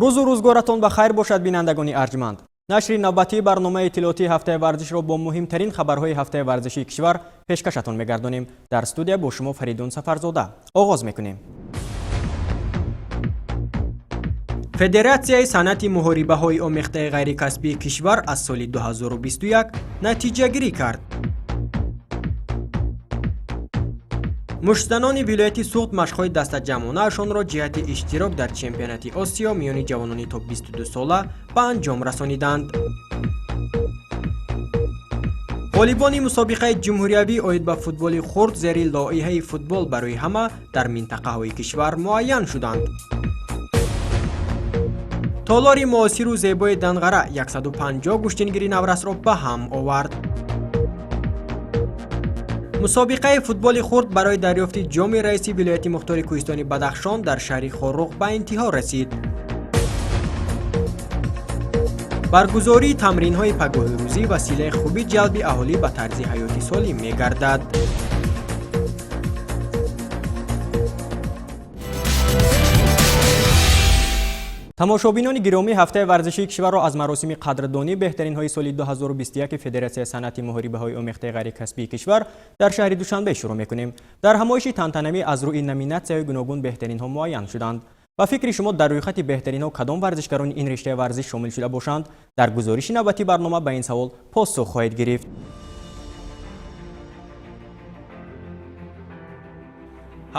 Рӯзу рӯзгоратон ба хайр бошад, бинандагони арҷманд. Нашри навбатии барномаи иттилоотии ҳафтаи варзишро бо муҳимтарин хабарҳои ҳафтаи варзишии кишвар пешкашатон мегардонем. Дар студия бо шумо Фаридун Сафарзода. Оғоз мекунем. Федератсияи санъати муҳорибаҳои омехтаи ғайрикасбии кишвар аз соли 2021 натиҷагирӣ кард. Муштзанони вилояти Суғд машқҳои дастаҷамъонаашонро ҷиҳати иштирок дар чемпионати Осиё миёни ҷавонони то 22 сола ба анҷом расониданд. Ғолибони мусобиқаи ҷумҳуриявӣ оид ба футболи хурд зери лоиҳаи «Футбол барои ҳама» дар минтақаҳои кишвар муайян шуданд. Толори муосиру зебои Данғара 150 гӯштингири наврасро ба ҳам овард. Мусобиқаи футболи хурд барои дарёфти ҷоми раиси вилояти мухтори кӯҳистони Бадахшон дар шаҳри Хоруғ ба интиҳо расид. Баргузории тамринҳои пагоҳирӯзӣ василаи хуби ҷалби аҳолӣ ба тарзи ҳаёти солим мегардад. Тамошобинони гиромӣ, ҳафтаи варзишии кишварро аз маросими қадрдонии беҳтаринҳои соли 2021 Федератсияи санъати муҳорибаҳои омехтаи ғайрикасбии кишвар дар шаҳри Душанбе шурӯъ мекунем. Дар ҳамоиши тантанавӣ аз рӯи номинатсияҳои гуногун беҳтаринҳо муайян шуданд. Ба фикри шумо, дар рӯйхати беҳтаринҳо кадом варзишгарони ин риштаи варзиш шомил шуда бошанд? Дар гузориши навбатии барнома ба ин савол посух хоҳед гирифт.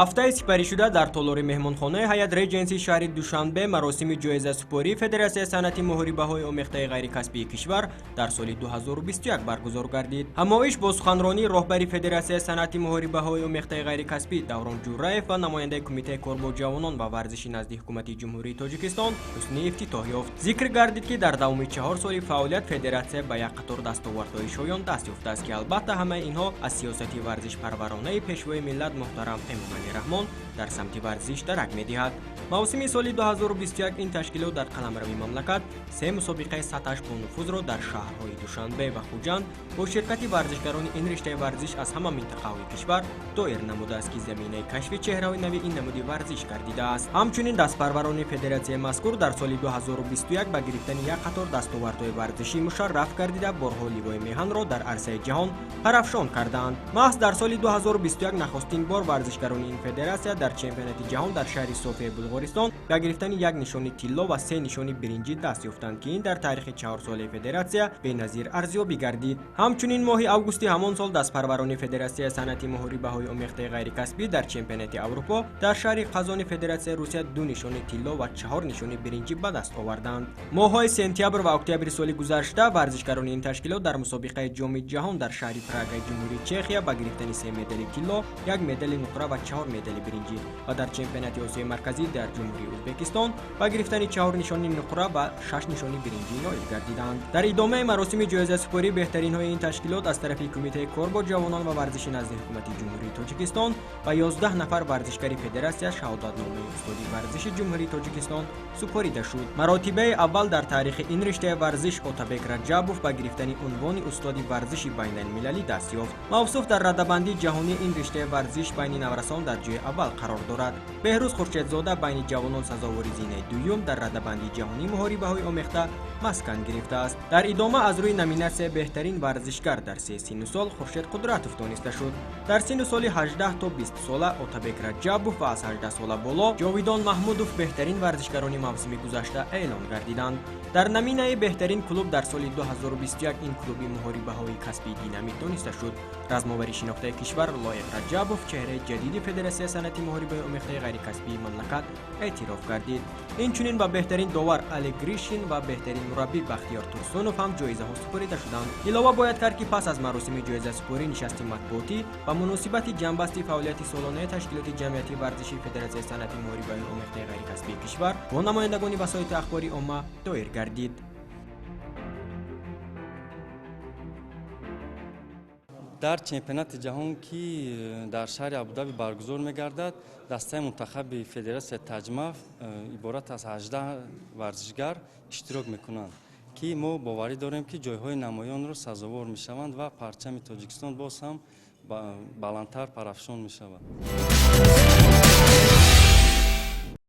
Ҳафтаи сипаришуда дар толори меҳмонхонаи Ҳаят Реҷенси шаҳри Душанбе маросими ҷоизасупории Федератсияи санъати муҳорибаҳои омехтаи ғайрикасбии кишвар дар соли 2021 баргузор гардид. Ҳамоиш бо суханронии роҳбари Федератсияи санъати муҳорибаҳои омехтаи ғайрикасбӣ Даврон Ҷурраев ва намояндаи Кумитаи кор бо ҷавонон ва варзиши назди ҳукумати Ҷумҳурии Тоҷикистон ҳусни ифтитоҳ ёфт. Зикр гардид, ки дар давоми 4 соли фаъолият федератсия ба як қатор дастовардҳои шоён даст ёфтааст, ки албатта ҳамаи инҳо аз сиёсати варзишпарваронаи Пешвои миллат муҳтарам Эмомалӣ Раҳмон дар самти варзиш дарак медиҳад. Мавсими соли 2021 ин ташкилот дар қаламрави мамлакат се мусобиқаи сатҳаш бонуфузро дар шаҳрҳои Душанбе ва Хуҷанд бо ширкати варзишгарони ин риштаи варзиш аз ҳама минтақаҳои кишвар доир намудааст, ки заминаи кашфи чеҳраҳои нави ин намуди варзиш гардидааст. Ҳамчунин дастпарварони федератсияи мазкур дар соли 2021 ба гирифтани як қатор дастовардҳои варзишӣ мушарраф гардида, борҳо ливои меҳанро дар арсаи ҷаҳон парафшон карданд. Маҳз дар соли 2021 нахустин бор варзишгарони ин федератсия дар чемпионати ҷаҳон дар шаҳри Софияи Булғористон ба гирифтани як нишони тилло ва се нишони биринҷӣ даст ёфтанд, ки ин дар таърихи чаҳорсолаи федератсия беназир арзёбӣ гардид. Ҳамчунин моҳи августи ҳамон сол дастпарварони Федератсияи санъати муҳорибаҳои омехтаи ғайрикасбӣ дар чемпионати Аврупо дар шаҳри Қазони Федератсияи Русия ду нишони тилло ва чаҳор нишони биринҷӣ ба даст оварданд. Моҳҳои сентябр ва октябри соли гузашта варзишгарони ин ташкилот дар мусобиқаи Ҷоми ҷаҳон дар шаҳри Прагаи Ҷумҳурии Чехия ба гирифтани се медали тилло, як медали нуқра ва чаҳор медали биринҷӣ ва дар чемпионати Осиёи Марказӣ дар Ҷумҳурии Ӯзбекистон ба гирифтани чаҳор нишони нуқра ва шаш нишони биринҷӣ ноил гардиданд. Дар идомаи маросими ҷоизасупорӣ беҳтаринҳои ин ташкилот аз тарафи Кумитаи кор бо ҷавонон ва варзиши назди ҳукумати Ҷумҳурии Тоҷикистон ба 11 нафар варзишгари федератсия шаҳодатномаи устоди варзиши Ҷумҳурии Тоҷикистон супорида шуд. Маротибаи аввал дар таърихи ин риштаи варзиш Отабек Раҷабов ба гирифтани унвони устоди варзиши байналмилалӣ даст ёфт. Мавсуф дар радабандии ҷаҳонии ин риштаи варзиш байни наврасон дар ҷои аввал қарор дорад. Беҳрӯз Хуршедзода байни ҷавонон сазовори зинаи дуюм дар радабандии ҷаҳонии муҳорибаҳои омехта маскан гирифтааст. Дар идома аз рӯи номинатсия беҳтарин варзишгар дар се синну сол Хуршед Қудратов дониста шуд. Дар синну соли 18 то 20 сола Отабек Раҷабов ва аз 18 сола боло Ҷовидон Маҳмудов беҳтарин варзишгарони мавсими гузашта эълон гардиданд. Дар номинаи беҳтарин клуб дар соли 2021 ин клуби муҳорибаҳои касбии Динамит дониста шуд. Размовари шинохтаи кишвар Лоиқ Раҷабов чеҳраи ҷадиди Федератсияи санъати муҳорибаи омехтаи ғайрикасбии мамлакат эътироф гардид. Инчунин ба беҳтарин довар Олег Гришин ва беҳтарин мураббӣ Бахтиёр Турсунов ҳам ҷоизаҳо супорида шуданд. Илова бояд кард, ки пас аз маросими ҷоизасупорӣ нишасти матбуотӣ ба муносибати ҷамъбасти фаъолияти солонаи ташкилоти ҷамъиятии варзишии Федератсияи санъати муҳорибаи омехтаи ғайрикасбии кишвар бо намояндагони васоити ахбори омма доир гардид. Дар чемпионати ҷаҳон, ки дар шаҳри Абудаби баргузор мегардад, дастаи мунтахаби федератсияи Таҷмаф иборат аз 18 варзишгар иштирок мекунанд, ки мо боварӣ дорем, ки ҷойҳои намоёнро сазовор мешаванд ва парчами Тоҷикистон боз ҳам баландтар парафшон мешавад.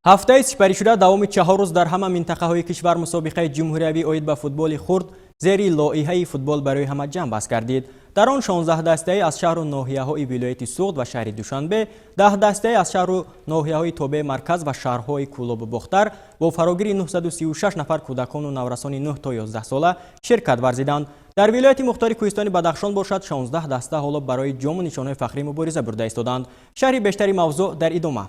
Ҳафтаи сипаришуда давоми 4 рӯз дар ҳама минтақаҳои кишвар мусобиқаи ҷумҳуриявӣ оид ба футболи хурд зери лоиҳаи футбол барои ҳама ҷамъбаст гардид. Дар он 16 дастаи аз шаҳру ноҳияҳои вилояти Суғд ва шаҳри Душанбе, 10 дастаи аз шаҳру ноҳияҳои тобеи марказ ва шаҳрҳои Кӯлобу Бохтар бо фарогири 936 нафар кӯдакону наврасони 9 то 11 сола ширкат варзиданд. Дар вилояти мухтори кӯҳистони Бадахшон бошад 16 даста ҳоло барои ҷому нишонҳои фахрӣ мубориза бурда истоданд. Шарҳи бештари мавзӯъ дар идома.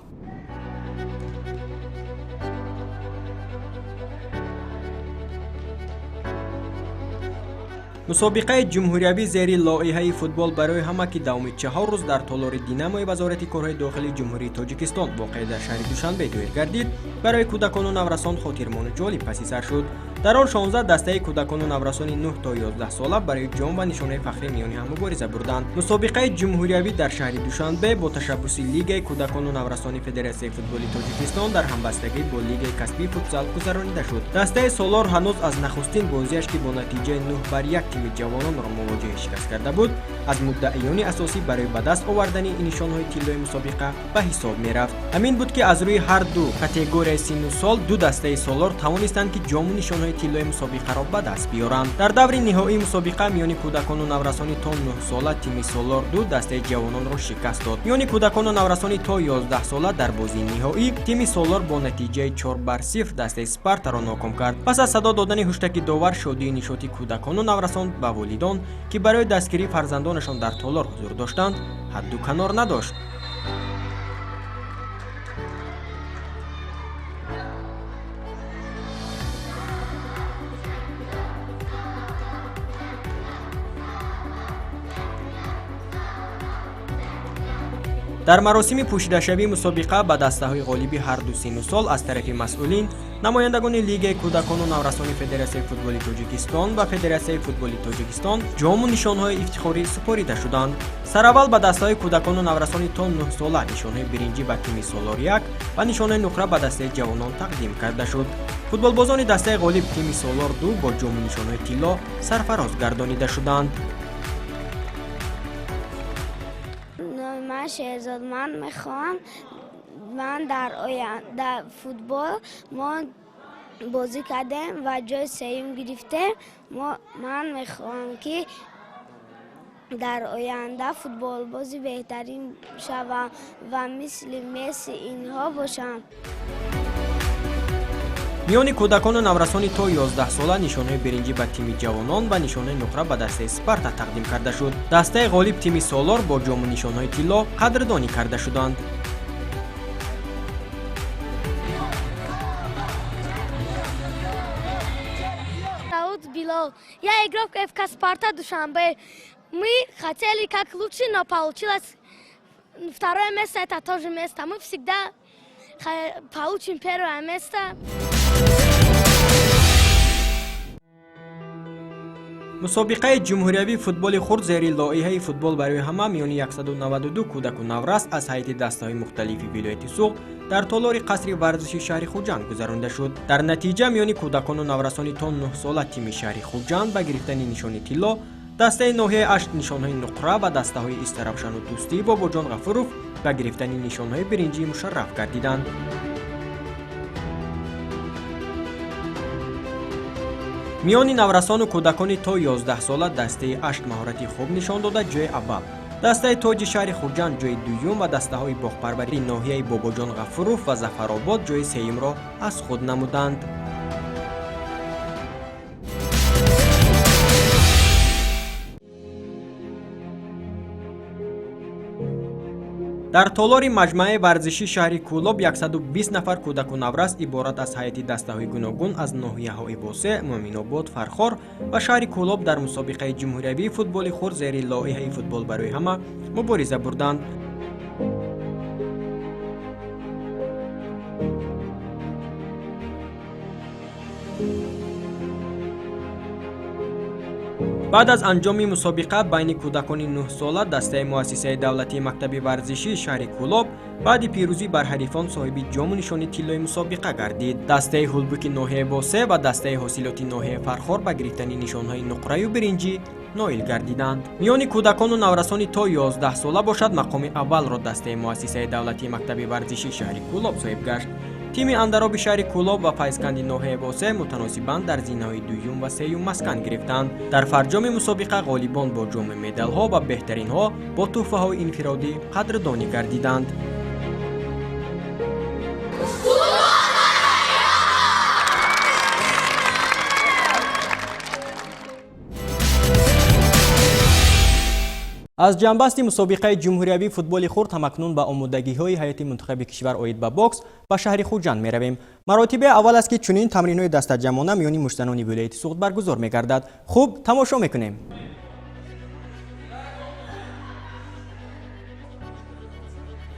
Мусобиқаи ҷумҳуриявӣ зери лоиҳаи футбол барои ҳама, ки давоми 4 рӯз дар толори Динамои Вазорати корҳои дохилии Ҷумҳурии Тоҷикистон воқеъ дар шаҳри Душанбе доир гардид, барои кӯдакону наврасон хотирмону ҷолиб паси сар шуд. Дар он 16 дастаи кӯдакону наврасони 9 то 11 сола барои ҷом ва нишонаи фахрӣ миёни ҳам мубориза бурданд. Мусобиқаи ҷумҳуриявӣ дар шаҳри Душанбе бо ташаббуси Лигаи кӯдакону наврасони Федератсияи футболи Тоҷикистон дар ҳамбастагӣ бо Лигаи касбии футзал гузаронида шуд. Дастаи Солор ҳанӯз аз нахустин бозиаш, ки бо натиҷаи 9-1 тими ҷавононро мувоҷиҳа шикаст карда буд, аз муддаиёни асосӣ барои ба даст овардани нишонҳои тиллои мусобиқа ба ҳисоб мерафт. Ҳамин буд, ки аз рӯи ҳар ду категорияи синну сол ду дастаи Солор тавонистанд, ки ҷому нишонҳои тиллои мусобиқаро ба даст биёранд. Дар даври ниҳоии мусобиқа миёни кӯдакону наврасони то 9 сола тими Солор ду дастаи ҷавононро шикаст дод. Миёни кӯдакону наврасони то 11 сола дар бозии ниҳоӣ тими Солор бо натиҷаи 4-0 дастаи Спартаро ноком кард. Пас аз садо додани ҳуштаки довар, шодии нишоти кӯдакону наврасон ба волидон, ки барои дастгирии фарзандонашон дар толор ҳузур доштанд, ҳадду канор надошт. Дар маросими пӯшидашавии мусобиқа ба дастаҳои ғолиби ҳар ду синну сол аз тарафи масъулин, намояндагони Лигаи кӯдакону наврасони Федератсияи футболи Тоҷикистон ва Федератсияи футболи Тоҷикистон ҷому нишонҳои ифтихорӣ супорида шуданд. Сараввал ба дастаҳои кӯдакону наврасони то 9 сола нишонҳои биринҷӣ ба тими Солор 1 ва нишонҳои нуқра ба дастаи ҷавонон тақдим карда шуд. Футболбозони дастаи ғолиб тими Солор 2 бо ҷому нишонҳои тилло сарфароз гардонида шуданд. Ман Шерзод, ман мехоҳам ман дар оянда футбол мо бозӣ кардем ва ҷои сеюм гирифтем. Ман мехоҳам, ки дар оянда футболбози беҳтарин шавам ва мисли Месси инҳо бошам. Миёни кӯдакону наврасони то 11 сола нишонҳои биринҷӣ ба тими ҷавонон ва нишонҳои нуқра ба дастаи Спарта тақдим карда шуд. Дастаи ғолиб тими Солор бо ҷому нишонҳои тилло қадрдонӣ карда шуданд. Зовут Билол. Я игрок ФК Спарта Душанбе. Мы хотели как лучше, но получилось второе место, это тоже место. Мы всегда получим первое место. Мусобиқаи ҷумҳуриявии футболи хурд зери лоиҳаи футбол барои ҳама миёни 192 кӯдаку наврас аз ҳайати дастаҳои мухталифи вилояти Суғд дар толори қасри варзиши шаҳри Хуҷанд гузаронда шуд. Дар натиҷа миёни кӯдакону наврасони то 9 сола тими шаҳри Хуҷанд ба гирифтани нишони тилло, дастаи ноҳияи Ашт нишонҳои нуқра ва дастаҳои Истаравшану Дӯстии Бобоҷон Ғафуров ба гирифтани нишонҳои биринҷӣ мушарраф гардиданд. Миёни наврасону кӯдакони то 11 сола дастаи Ашт маҳорати хуб нишон дода ҷои аввал, дастаи Тоҷи шаҳри Хуҷанд ҷои дуюм ва дастаҳои боғпарварии ноҳияи Бобоҷон Ғафуров ва Зафаробод ҷои сеюмро аз худ намуданд. Дар толори маҷмӯаи варзишии шаҳри Кӯлоб 120 нафар кӯдаку наврас иборат аз ҳайати дастаҳои гуногун аз ноҳияҳои Восеъ, Муъминобод, Фархор ва шаҳри Кӯлоб дар мусобиқаи ҷумҳуриявии футболи хурд зери лоиҳаи футбол барои ҳама мубориза бурданд. Баъд аз анҷоми мусобиқа байни кӯдакони 9 сола дастаи муассисаи давлатии мактаби варзишии шаҳри Кӯлоб баъди пирӯзӣ бар ҳарифон соҳиби ҷому нишони тиллои мусобиқа гардид. Дастаи Ҳулбуки ноҳияи Восеъ ва дастаи ҳосилоти ноҳияи Фархор ба гирифтани нишонҳои нуқраю биринҷӣ ноил гардиданд. Миёни кӯдакону наврасони то 11 сола бошад мақоми аввалро дастаи муассисаи давлатии мактаби варзишии шаҳри Кӯлоб соҳиб гашт. Тими Андароби шаҳри Кӯлоб ва Файзканди ноҳияи Восеъ мутаносибан дар зинаҳои дуюм ва сеюм маскан гирифтанд. Дар фарҷоми мусобиқа ғолибон бо ҷоми медалҳо ва беҳтаринҳо бо тӯҳфаҳои инфиродӣ қадрдонӣ гардиданд. Аз ҷанбасти мусобиқаи ҷумҳуриявии футболи хурд ҳамакнун ба омодагиҳои ҳайати мунтахаби кишвар оид ба бокс ба шаҳри Хуҷанд меравем. Маротибаи аввал аст, ки чунин тамринҳои дастаҷамъона миёни муштзанони вилояти Суғд баргузор мегардад. Хуб, тамошо мекунем.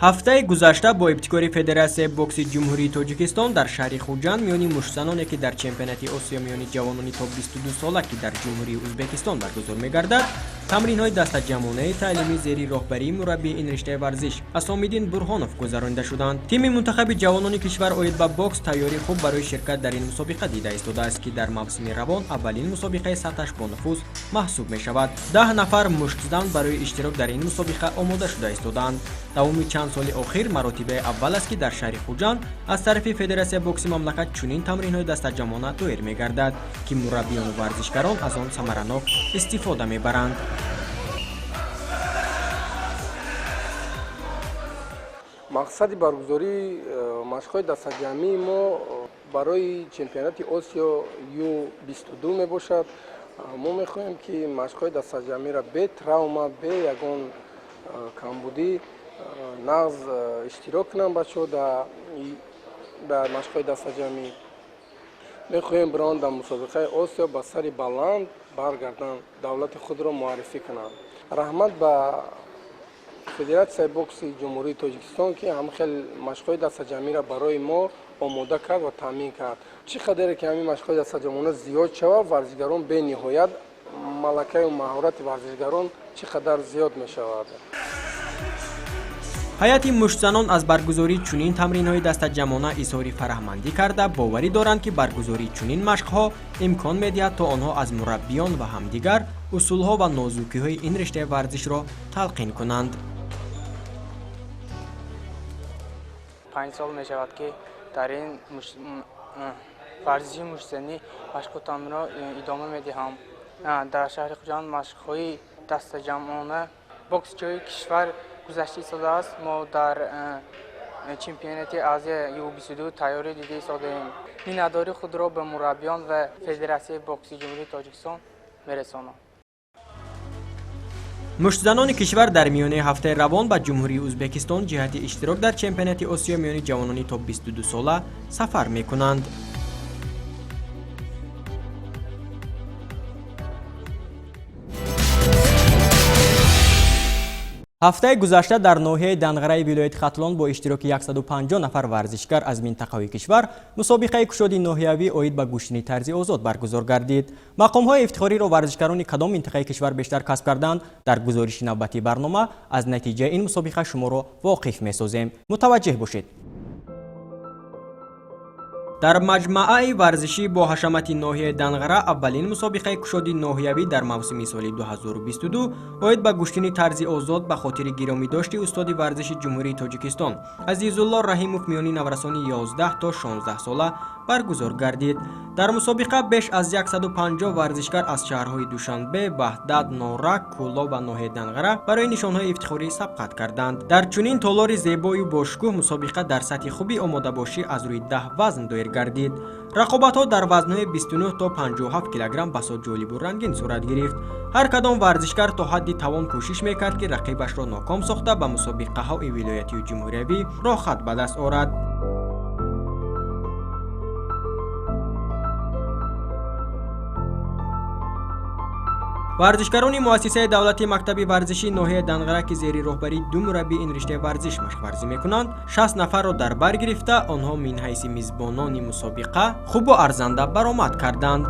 Ҳафтаи гузашта бо ибтикори Федератсияи бокси Ҷумҳурии Тоҷикистон дар шаҳри Хуҷанд миёни муштзаноне, ки дар чемпионати Осиё миёни ҷавонони то 22 сола, ки дар Ҷумҳурии Ӯзбекистон баргузор мегардад, тамринҳои дастаҷамъонаи таълимӣ зери роҳбарии мураббии ин риштаи варзиш Асомиддин Бурҳонов гузаронида шуданд. Тими мунтахаби ҷавонони кишвар оид ба бокс тайёрии хуб барои ширкат дар ин мусобиқа дида истодааст, ки дар мавсими равон аввалин мусобиқаи сатҳаш бонуфуз маҳсуб мешавад. 10 нафар муштзан барои иштирок дар ин мусобиқа омода шуда истодаанд. Давоми чанд соли охир маротибаи аввал аст, ки дар шаҳри Хуҷанд аз тарафи Федератсияи бокси мамлакат чунин тамринҳои дастаҷамъона доир мегардад, ки мураббиёну варзишгарон аз он самаранок истифода мебаранд. Мақсади баргузории машқҳои дастаҷамъии мо барои чемпионати Осиё Ю-22 мебошад. Мо мехоҳем, ки машқҳои дастаҷамъиро бе травма, бе ягон камбудӣ нағз иштирок кунанд бачаҳо дар машқҳои дастаҷамъӣ. Мехоҳем бираванд дар мусобиқаи Осиё ба сари баланд баргарданд, давлати худро муаррифӣ кунанд. Раҳмат ба Федератсияи бокси Ҷумҳурии Тоҷикистон, ки ҳам хел машқҳои дастаҷамъиро барои мо омода кард ва таъмин кард. Чӣ қадаре ки ҳамин машқҳои дастаҷамъона зиёд шавад, варзишгарон бениҳоят малакаю маҳорати варзишгарон чӣ қадар зиёд мешавад. Ҳайати муштзанон аз баргузории чунин тамринҳои дастаҷамъона изҳори фараҳмандӣ карда, боварӣ доранд, ки баргузории чунин машқҳо имкон медиҳад, то онҳо аз мураббиён ва ҳамдигар усулҳо ва нозукиҳои ин риштаи варзишро талқин кунанд. 5 сол мешавад, ки дар ин варзиши муштзанӣ машқу тамринро идома медиҳам. Дар шаҳри Хуҷанд машқҳои дастаҷамъона бокс ҷои кишвар гузашта истодааст. Мо дар чемпионати Азия Ю-22 тайёрӣ дида истодаем. Миннатдории худро ба мураббиён ва Федератсияи бокси Ҷумҳурии Тоҷикистон мерасонам. Муштзанони кишвар дар миёнаи ҳафтаи равон ба Ҷумҳурии Ӯзбекистон ҷиҳати иштирок дар чемпионати Осиё миёни ҷавонони то 22 сола сафар мекунанд. Ҳафтаи гузашта дар ноҳияи Данғараи вилояти Хатлон бо иштироки 150 нафар варзишгар аз минтақаҳои кишвар мусобиқаи кушоди ноҳиявӣ оид ба гӯштини тарзи озод баргузор гардид. Мақомҳои ифтихориро варзишгарони кадом минтақаи кишвар бештар касб карданд? Дар гузориши навбатии барнома аз натиҷаи ин мусобиқа шуморо воқиф месозем. Мутаваҷҷеҳ бошед. Дар маҷмааи варзишӣ бо ҳашамати ноҳияи Данғара аввалин мусобиқаи кушоди ноҳиявӣ дар мавсими соли 2022 оид ба гӯштини тарзи озод ба хотири гиромидошти устоди варзиши Ҷумҳурии Тоҷикистон Азизулло Раҳимов миёни наврасони 11 то 16 сола баргузор гардид. Дар мусобиқа беш аз 150 варзишгар аз шаҳрҳои Душанбе, Ваҳдат, Норак, Кӯлоб ва ноҳияи Данғара барои нишонҳои ифтихорӣ сабқат карданд. Дар чунин толори зебою бошкӯҳ мусобиқа дар сатҳи хуби омодабошӣ аз рӯи 10 вазн доир гардид. Рақобатҳо дар вазнҳои 29 то 57 килограмм басо ҷолибу рангин сурат гирифт. Ҳар кадом варзишгар то ҳадди тавон кӯшиш мекард, ки рақибашро ноком сохта ба мусобиқаҳои вилоятию ҷумҳуриявӣ роҳхат ба даст орад. Варзишгарони муассисаи давлатии мактаби варзишии ноҳияи Данғара, ки зери роҳбарии ду мураббии ин риштаи варзиш машқварзӣ мекунанд, 60 нафарро дар бар гирифта, онҳо минҳайси мизбонони мусобиқа хубу арзанда баромад карданд.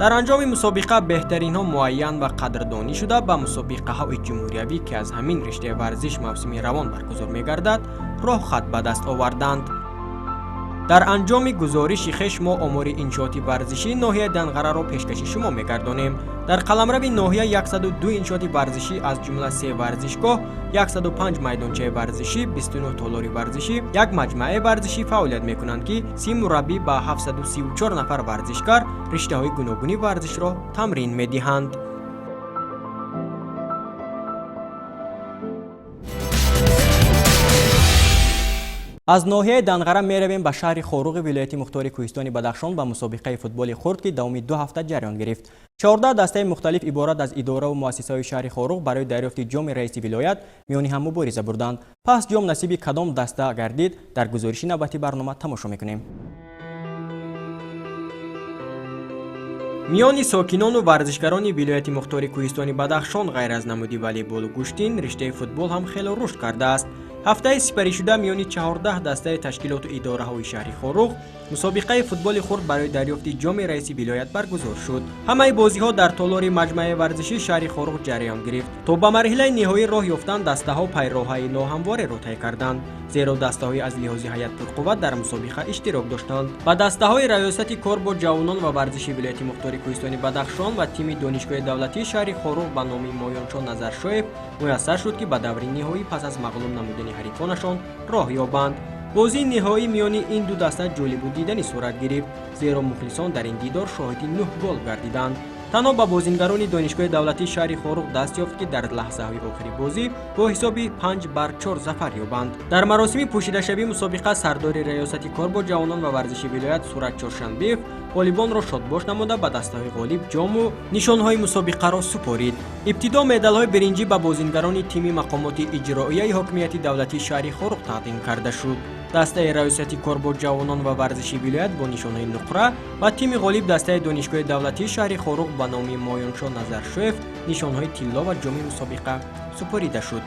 Дар анҷоми мусобиқа беҳтаринҳо муайян ва қадрдонӣ шуда ба мусобиқаҳои ҷумҳуриявӣ, ки аз ҳамин риштаи варзиш мавсими равон баргузор мегардад, роҳхат ба даст оварданд. Дар анҷоми гузориши хеш мо омори иншооти варзишии ноҳияи Данғараро пешкаши шумо мегардонем. Дар қаламрави ноҳия 102 иншооти варзишӣ, аз ҷумла 3 варзишгоҳ, 105 майдончаи варзишӣ, 29 толори варзишӣ, як маҷмӯаи варзишӣ фаъолият мекунанд, ки 30 мураббӣ ба 734 нафар варзишгар риштаҳои гуногуни варзишро тамрин медиҳанд. Аз ноҳияи Данғара меравем ба шаҳри Хоруғи вилояти мухтори Кӯҳистони Бадахшон ба мусобиқаи футболи хурд, ки давоми 2 ҳафта ҷараён гирифт. 14 дастаи мухталиф иборат аз идораву муассисаҳои шаҳри Хоруғ барои дарёфти ҷоми раиси вилоят миёни ҳам мубориза бурданд. Пас ҷом насиби кадом даста гардид, дар гузориши навбати барнома тамошо мекунем. Миёни сокинону варзишгарони вилояти мухтори Кӯҳистони Бадахшон ғайр аз намуди волейболу гӯштин, риштаи футбол ҳам хело рушд кардааст. Ҳафтаи сипаришуда миёни 14 дастаи ташкилоту идораҳои шаҳри Хоруғ мусобиқаи футболи хурд барои дарёфти ҷоми раиси вилоят баргузор шуд. Ҳамаи бозиҳо дар толори маҷмӯаи варзишии шаҳри Хоруғ ҷараён гирифт. То ба марҳилаи ниҳоӣ роҳ ёфтан дастаҳо пайроҳаи ноҳамвореро тай карданд, зеро дастаҳои аз лиҳози ҳайат пурқувват дар мусобиқа иштирок доштанд. Ба дастаҳои раёсати кор бо ҷавонон ва варзиши вилояти мухтори Кӯҳистони Бадахшон ва тими донишгоҳи давлатии шаҳри Хоруғ ба номи Моёншо Назаршоев муяссар шуд, ки ба даври ниҳоӣ пас аз мағлуб намудани ҳарифонашон роҳ ёбанд. Бозии ниҳоӣ миёни ин ду даста ҷолибу диданӣ сурат гирифт, зеро мухлисон дар ин дидор шоҳиди 9 гол гардиданд. Танҳо ба бозингарони донишгоҳи давлатии шаҳри Хоруғ даст ёфт, ки дар лаҳзаҳои охири бозӣ бо ҳисоби 5-4 зафар ёбанд. Дар маросими пӯшидашавии мусобиқа сардори раёсати кор бо ҷавонон ва варзиши вилоят Сурат Чоршанбеев ғолибонро шодбош намуда ба дастаҳои ғолиб ҷому нишонҳои мусобиқаро супорид. Ибтидо медалҳои биринҷӣ ба бозингарони тими мақомоти иҷроияи ҳокимияти давлатии шаҳри Хоруғ тақдим карда шуд. Дастаи раёсати кор бо ҷавонон ва варзиши вилоят бо нишонҳои нуқра ва тими ғолиб дастаи донишгоҳи давлатии шаҳри Хоруғ ба номи Моёншо Назаршоев нишонҳои тилло ва ҷоми мусобиқа супорида шуд.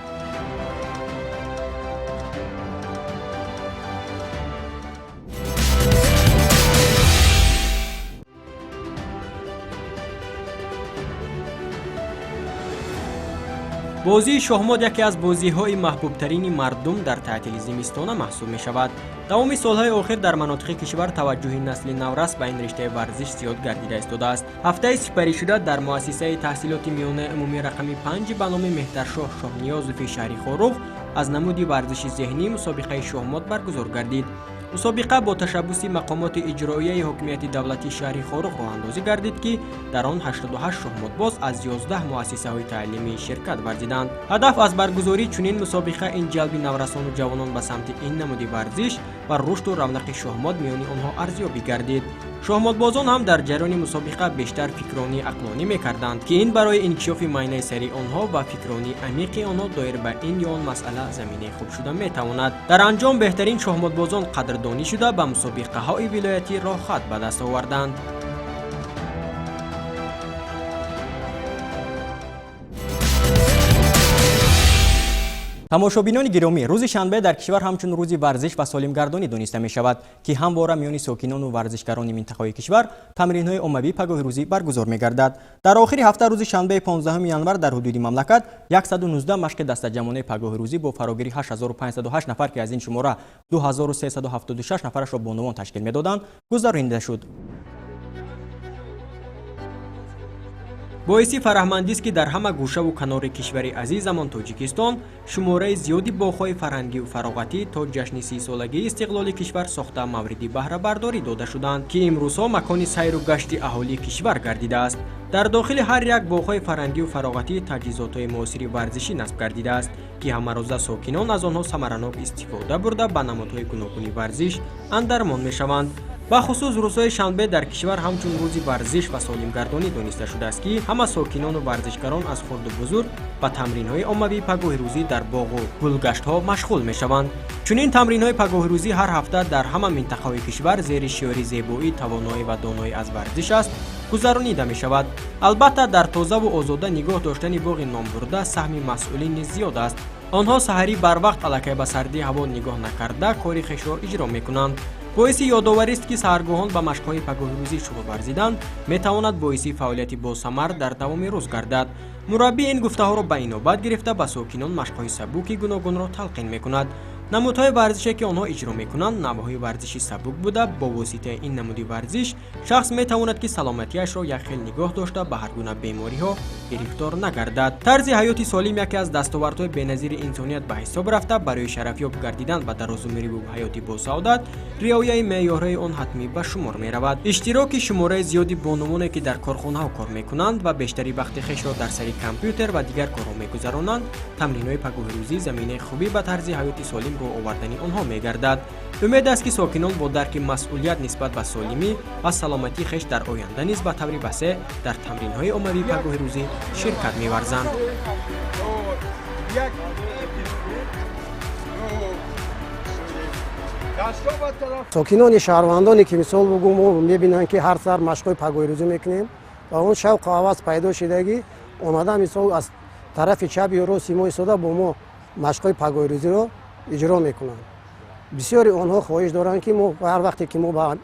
Бозии шоҳмот яке аз бозиҳои маҳбубтарини мардум дар таътили зимистона маҳсуб мешавад. Давоми солҳои охир дар манотиқи кишвар таваҷҷӯҳи насли наврас ба ин риштаи варзиш зиёд гардида истодааст. Ҳафтаи сипаришуда дар муассисаи таҳсилоти миёнаи умумии рақами 5 ба номи Меҳтаршоҳ Шоҳниёзови шаҳри Хоруғ аз намуди варзиши зеҳнӣ мусобиқаи шоҳмот баргузор гардид. Мусобиқа бо ташаббуси мақомоти иҷроияи ҳокимияти давлатии шаҳри Хоруғ роҳандозӣ гардид, ки дар он 88 шоҳмотбоз аз 11 муассисаҳои таълимӣ ширкат варзиданд. Ҳадаф аз баргузории чунин мусобиқа ин ҷалби наврасону ҷавонон ба самти ин намуди варзиш ва рушду равнақи шоҳмот миёни онҳо арзёбӣ гардид. Шоҳмотбозон ҳам дар ҷараёни мусобиқа бештар фикронии ақлонӣ мекарданд, ки ин барои инкишофи майнаи сари онҳо ва фикронии амиқи онҳо доир ба ин ё он масъала заминаи хуб шуда метавонад. Дар анҷом беҳтарин шоҳмотбозон қадрдонӣ шуда ба мусобиқаҳои вилоятӣ роҳхат ба даст оварданд. Тамошобинони гиромӣ, рӯзи шанбе дар кишвар ҳамчун рӯзи варзиш ва солимгардонӣ дониста мешавад, ки ҳамвора миёни сокинону варзишгарони минтақаҳои кишвар тамринҳои оммавии пагоҳи рӯзӣ баргузор мегардад. Дар охири ҳафта рӯзи шанбеи 15 январ дар ҳудуди мамлакат 119 машқи дастаҷамъонаи пагоҳи рӯзӣ бо фарогирии 8508 нафар, ки аз ин шумора 2376 нафарашро бонувон ташкил медоданд, гузаронида шуд. Боиси фараҳмандист, ки дар ҳама гӯшаву канори кишвари азизамон Тоҷикистон шумораи зиёди боғҳои фарҳангию фароғатӣ то ҷашни 30-солагии истиқлоли кишвар сохта мавриди баҳрабардорӣ дода шуданд, ки имрӯзҳо макони сайру гашти аҳолии кишвар гардидааст. Дар дохили ҳар як боғҳои фарҳангию фароғатӣ таҷҳизотҳои муосири варзишӣ насб гардидааст, ки ҳамарӯза сокинон аз онҳо самаранок истифода бурда ба намудҳои гуногуни варзиш андармон мешаванд. Бахусус рӯзҳои шанбе дар кишвар ҳамчун рӯзи варзиш ва солимгардонӣ дониста шудааст, ки ҳама сокинону варзишгарон аз хурду бузург ба тамринҳои оммавии пагоҳи рӯзӣ дар боғу гулгаштҳо машғул мешаванд. Чунин тамринҳои пагоҳи рӯзӣ ҳар ҳафта дар ҳама минтақаҳои кишвар зери шиори зебоӣ, тавоноӣ ва доноӣ аз варзиш аст гузаронида мешавад. Албатта, дар тозаву озода нигоҳ доштани боғи номбурда саҳми масъулин низ зиёд аст. Онҳо саҳарӣ барвақт аллакай ба сардии ҳаво нигоҳ накарда кори хешро иҷро мекунанд. Боиси ёдоварист, ки саҳаргоҳон ба машқҳои пагоҳирӯзӣ шуғл варзидан метавонад боиси фаъолияти босамар дар давоми рӯз гардад. Мураббӣ ин гуфтаҳоро ба инобат гирифта ба сокинон машқҳои сабуки гуногунро талқин мекунад. Намудҳои варзише, ки онҳо иҷро мекунанд, навъҳои варзиши сабук буда, бо воситаи ин намуди варзиш шахс метавонад, ки саломатиашро як хел нигоҳ дошта, ба ҳар гуна бемориҳо гирифтор нагардад. Тарзи ҳаёти солим яке аз дастовардҳои беназири инсоният ба ҳисоб рафта, барои шарафёб гардидан ба дарозумриву ҳаёти босаодат риояи меъёрҳои он ҳатмӣ ба шумор меравад. Иштироки шумораи зиёди бонувоне, ки дар корхонаҳо кор мекунанд ва бештари вақти хешро дар сари компютер ва дигар корҳо мегузаронанд, тамринҳои пагоҳирӯзӣ заминаи хубӣ ба тарзи ҳаёти солим рӯ овардани онҳо мегардад. Умед аст, ки сокинон бо дарки масъулият нисбат ба солимӣ ва саломатии хеш дар оянда низ ба таври васеъ дар тамринҳои оммавии пагоҳирӯзӣ ширкат меварзанд. Сокинони шаҳрвандоне, ки мисол бугӯ, мо мебинанд, ки ҳар сар машқҳои пагоҳирӯзӣ мекунем ва он шавқу ҳавас пайдо шидагӣ омада, мисол, аз тарафи чап ё рости мо истода, бо мо машқҳои пагоҳирӯзиро иҷро мекунанд. Бисёри онҳо хоҳиш доранд, ки мо ҳар вақте ки мо ба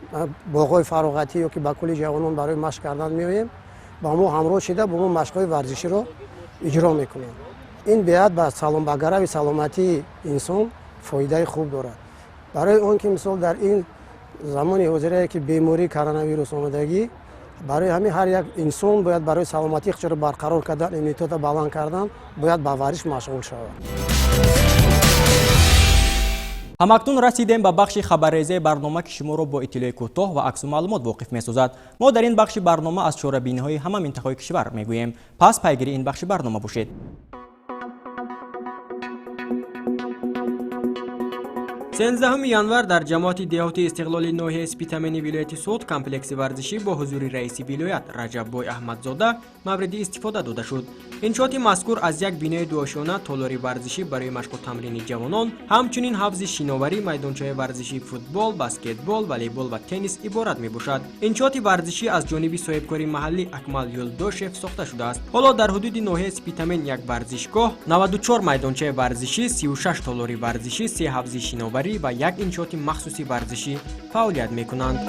боғҳои фароғатӣ ё ки ба кӯли ҷавонон барои машқ кардан меоем, ба мо ҳамроҳ шида, бо мо машқҳои варзиширо иҷро мекунанд. Ин беҳад ба гарави саломатии инсон фоидаи хуб дорад, барои он ки, мисол, дар ин замони ҳозирае, ки бемории коронавирус омадагӣ, барои ҳамин ҳар як инсон бояд барои саломатии худро барқарор кардан, иммунитетро баланд кардан, бояд ба варзиш машғул шавад. Ҳамакнун расидем ба бахши хабаррезаи барнома, ки шуморо бо иттилои кӯтоҳ ва аксу маълумот воқиф месозад. Мо дар ин бахши барнома аз чорабиниҳои ҳама минтақаҳои кишвар мегӯем. Пас пайгири ин бахши барнома бошед. 13 январ дар ҷамоати деҳоти Истиқлоли ноҳияи Спитамени вилояти Суғд комплекси варзишӣ бо ҳузури раиси вилоят Раҷаббой Аҳмадзода мавриди истифода дода шуд. Иншооти мазкур аз як бинои дуошёна, толори варзишӣ барои машқу тамрини ҷавонон, ҳамчунин ҳавзи шиноварӣ, майдончаи варзишии футбол, баскетбол, волейбол ва теннис иборат мебошад. Иншооти варзишӣ аз ҷониби соҳибкори маҳаллӣ Акмал Юлдошев сохта шудааст. Ҳоло дар ҳудуди ноҳияи Спитамен як варзишгоҳ, 94 майдончаи варзишӣ, 36 толори варзишӣ, се ҳавзи шиноварӣ ва як иншооти махсуси варзишӣ фаъолият мекунанд.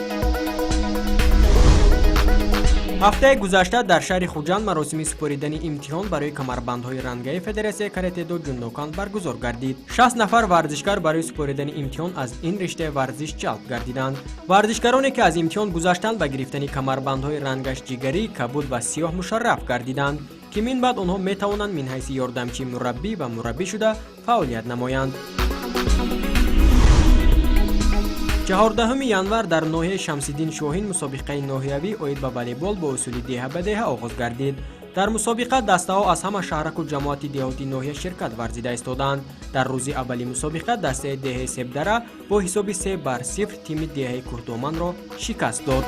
Ҳафтаи гузашта дар шаҳри Хуҷанд маросими супоридани имтиҳон барои камарбандҳои рангаи Федератсияи каратедо ҷундокан баргузор гардид. 60 нафар варзишгар барои супоридани имтиҳон аз ин риштаи варзиш ҷалб гардиданд. Варзишгароне, ки аз имтиҳон гузаштанд, ба гирифтани камарбандҳои рангаш ҷигарӣ, кабуд ва сиёҳ мушарраф гардиданд, ки мин баъд онҳо метавонанд мин ҳайси ёрдамчии мураббӣ ва мураббӣ шуда фаъолият намоянд. 14 январ дар ноҳияи Шамсиддин Шоҳин мусобиқаи ноҳиявӣ оид ба волейбол бо усули деҳа ба деҳа оғоз гардид. Дар мусобиқа дастаҳо аз ҳама шаҳраку ҷамоати деҳоти ноҳия ширкат варзида истодаанд. Дар рӯзи аввали мусобиқа дастаи деҳаи Себдара бо ҳисоби 3-0 тими деҳаи Кӯҳдоманро шикаст дод.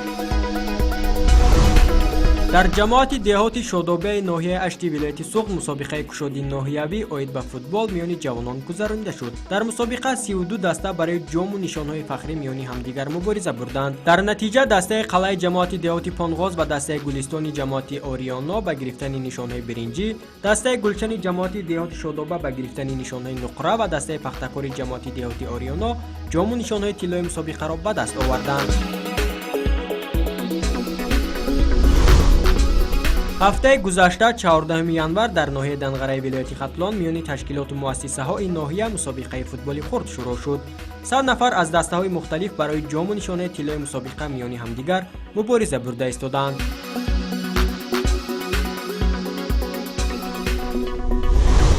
Дар ҷамоати деҳоти Шодобияи ноҳияи Ашти вилояти Суғд мусобиқаи кушоди ноҳиявӣ оид ба футбол миёни ҷавонон гузаронида шуд. Дар мусобиқа 32 даста барои ҷому нишонҳои фахрӣ миёни ҳамдигар мубориза бурданд. Дар натиҷа дастаи қалъаи ҷамоати деҳоти Понғоз ва дастаи Гулистони ҷамоати Ориёно ба гирифтани нишонҳои биринҷӣ, дастаи Гулчани ҷамоати деҳоти Шодоба ба гирифтани нишонҳои нуқра ва дастаи Пахтакори ҷамоати деҳоти Ориёно ҷому нишонҳои тиллои мусобиқаро ба даст оварданд. Ҳафтаи гузашта, 14 январ, дар ноҳияи Данғараи вилояти Хатлон миёни ташкилоту муассисаҳои ноҳия мусобиқаи футболи хурд шурӯъ шуд. 100 нафар аз дастаҳои мухталиф барои ҷому нишонаи тиллои мусобиқа миёни ҳамдигар мубориза бурда истодаанд.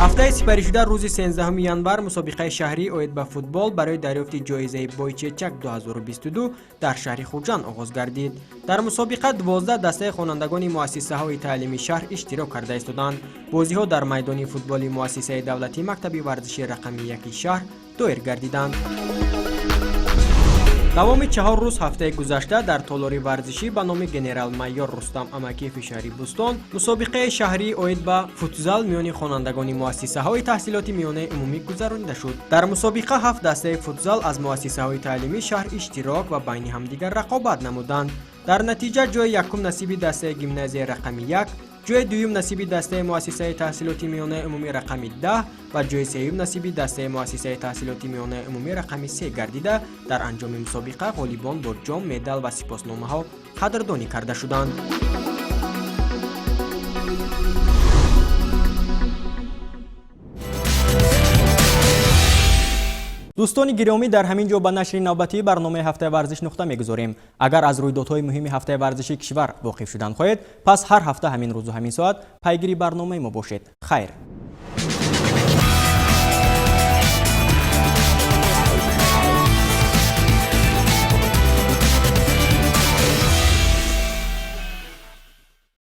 Ҳафтаи сипаришуда, рӯзи 13 январ, мусобиқаи шаҳрӣ оид ба футбол барои дарёфти ҷоизаи Бойчечак 2022 дар шаҳри Хуҷанд оғоз гардид. Дар мусобиқа 12 дастаи хонандагони муассисаҳои таълими шаҳр иштирок карда истоданд. Бозиҳо дар майдони футболи муассисаи давлатии мактаби варзиши рақами 1 шаҳр доир гардиданд. Давоми 4 рӯз ҳафтаи гузашта дар толори варзишӣ ба номи генерал-майор Рустам Амакиеви шаҳри Бӯстон мусобиқаи шаҳрӣ оид ба футзал миёни хонандагони муассисаҳои таҳсилоти миёнаи умумӣ гузаронида шуд. Дар мусобиқа 7 дастаи футзал аз муассисаҳои таълимии шаҳр иштирок ва байни ҳамдигар рақобат намуданд. Дар натиҷа ҷои якум насиби дастаи гимназияи рақами 1, ҷои дуюм насиби дастаи муассисаи таҳсилоти миёнаи умумӣ рақами 10 ва ҷои сеюм насиби дастаи муассисаи таҳсилоти миёнаи умумӣ рақами 3 гардида, дар анҷоми мусобиқа ғолибон бо ҷом, медал ва сипосномаҳо қадрдонӣ карда шуданд. Дӯстони гиромӣ, дар ҳамин ҷо ба нашри навбатии барномаи «Ҳафтаи варзиш» нуқта мегузорем. Агар аз рӯйдодҳои муҳими ҳафтаи варзиши кишвар воқиф шудан хоҳед, пас ҳар ҳафта ҳамин рӯзу ҳамин соат пайгири барномаи мо бошед. Хайр.